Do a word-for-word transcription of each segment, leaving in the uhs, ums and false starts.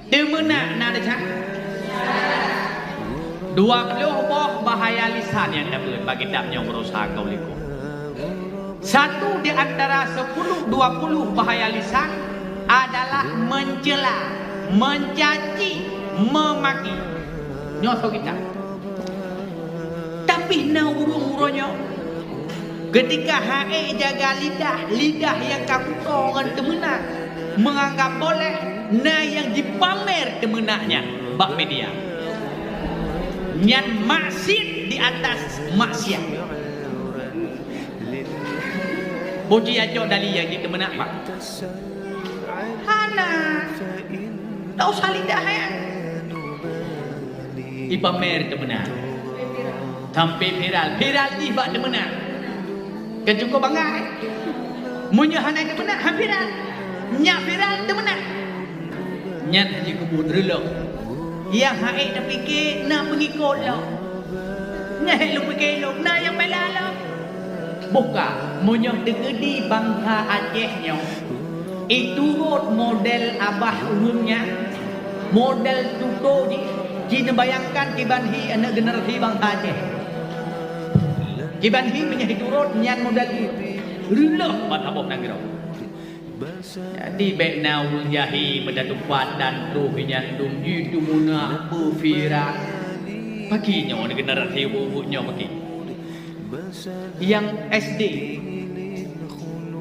Teumeunak na desya. Dua ploh boh bahaya lisan nyang tabeuet bak kitab nyoe, berusaha kau likot. Satu di antara sepuluh dua puluh bahaya lisan adalah mencela, mencaci, memaki. Nyoe soe kitab. Tapi na ureuëng-ureuëng nyoe, ketika ha'e jaga lidah, lidah nyang ka kuto ngon teumeunak, menganggap boleh, na nyang jipamer teumeunak nyan bak media. Nyan maksiat di atas maksiat. Boci acok dali nyang jiteumeunak, Pak. Hana. Tak usah lidah, ya. Ipamer teumeunak. Sampai viral. Viral jih bak teumeunak. Kan cukup bangga, eh? Meunyoe hana teumeunak, ha viral. Nyak viral teumeunak. Nyan hana jikubur reulok. Nyang ha'e tapike na peungikot lom. Nyan hek lôn pike lôn, na nyang bela lom. Buka, meunyoe teukeudi bangsa Aceh nyoe, iturot model abah ulôn nyan, model tutoe jih, ci neubayangkan kiban hi aneuk generasi bangsa Aceh. Kiban hi meunyoe iturot nyan model jih, reuloh ban saboh nanggroe. Jadi, bék na ureuëng jahi meudatupat dan troh nyan dum jih teumeunak beuviral. Paki nyoe di generasi ubeut-ubeut nyoe paki. Nyang S D,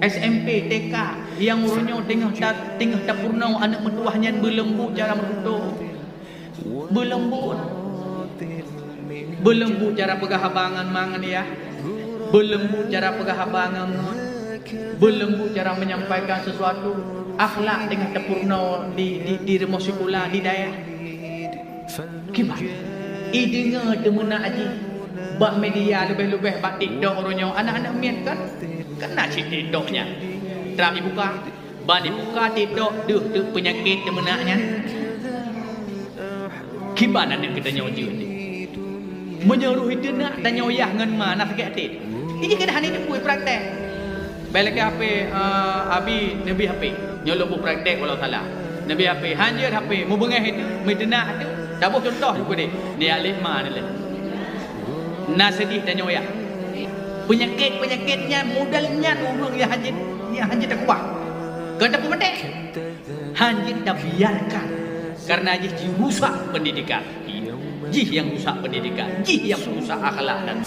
S M P, T K, nyang uroe nyoe teungoh ta-, teungoh tapeurunoe aneuk meutuwah nyan beuleumbot cara meututoe. Beuleumbot. Beuleumbot cara peugah haba ngon ma ngon yah. Beuleumbot cara peugah haba ngon ngon. Beuleumbot cara menyampaikan sesuatu. Akhlak teungoh tapeurunoe di, di, di rumoh sikula, di dayah. Kiban? Ideungoe teumeunak jih bak media, leubeh-leubeh bak TikTok uroe nyoe. Aneuk-aneuk miet kan, kan na cit TikTok nyan. Trap ibuka, ban ibuka TikTok, deuh teuk peunyakét teumeunak nyan. Kiban aneuk geutanyoe jeuet. Meunyoe roh iteunak tanyoe yah ngon ma, na sakét até. Ini keunan hana jipui praktek. Bèk lagèe H P, eh, Abi neubi H P. Nyoe lôn beuet praktek walau salah. Neubi H P, hanjeuet H P, mubeungèh itu, meuteunak itu. Taboh contoh juga deh. Ni alim ma ni leh. Na seudeh tanyoe yah. Peunyakét-peunyakét nyan, model nyan ureueng nyang hanjeuet, nyang hanjeuet takuah. Kon tapeumeudeh. Hanjeuet tabiarkan. Karena jih jirusak pendidikan. Jih nyang rusak pendidikan, jih nyang rusak akhlak dan